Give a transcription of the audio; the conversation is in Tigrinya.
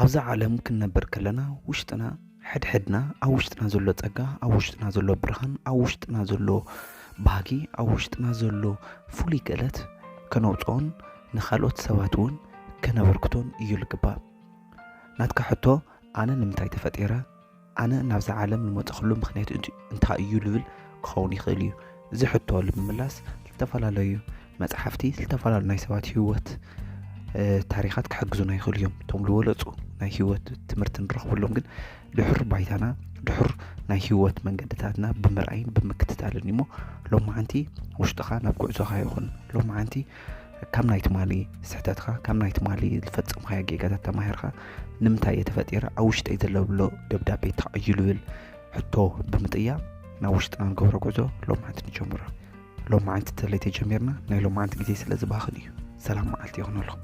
ኣብዛ ዓለም ክንነብር ከለና ውሽጥና፣ ሕድሕድና፣ ኣብ ውሽጥና ዘሎ ጸጋ፣ ኣብ ውሽጥና ዘሎ ብርሃን፣ ኣብ ውሽጥና ዘሎ ባህጊ፣ ኣብ ውሽጥና ዘሎ ፍሉይ ክእለት ከነውጽኦን ንኻልኦት ሰባት እውን ከነበርክቶን እዩ ልግባእ። ናትካ ሕቶ፣ ኣነ ንምንታይ ተፈጢረ? ኣነ ናብዛ ዓለም ዝመጸኽሉ ምኽንያት እንት-፣ እንታይ እዩ ልብል ክኸውን ይኽእል እዩ። እዚ ሕቶ ንምምላስ ዝተፈላለዩ መጽሓፍቲ፣ ዝተፈላለዩ ናይ ሰባት ህይወት፣ እ፣ ታሪኻት ክሕግዙና ይኽእሉ እዮም። እቶም ዝበለጹ ናይ ህይወት ትምህርቲ ንረኽበሎም ግን ድሑር ባይታና፣ ድሑር ናይ ህይወት መንገድታትና ብምርኣይን ብምክትታልን እዩ። እሞ ሎማዓንቲ ውሽጥኻ ናብ ጉዕዞኻ ይኹን። ሎማዓንቲ ካብ ናይ ትማሊ ስሕተትካ፣ ካብ ናይ ትማሊ ዝፈጸምካዮ ጌጋታት ተማሂርካ፣ ንምንታይ እየ ተፈጢረ? ኣብ ውሽጠይ ዘሎ ደብዳቤ እንታይ እዩ ልብል ሕቶ ብምጥያቕ ናብ ውሽጥና ንገብሮ ጉዕዞ ሎማዓንቲ ንጀምሮ። ሎማዓንቲ ተለይ ተጀሚርና ናይ ሎማዓንቲ ግዜ ስለ ዝባኽን እዩ። ሰላም መዓልቲ ይኹነልኩም።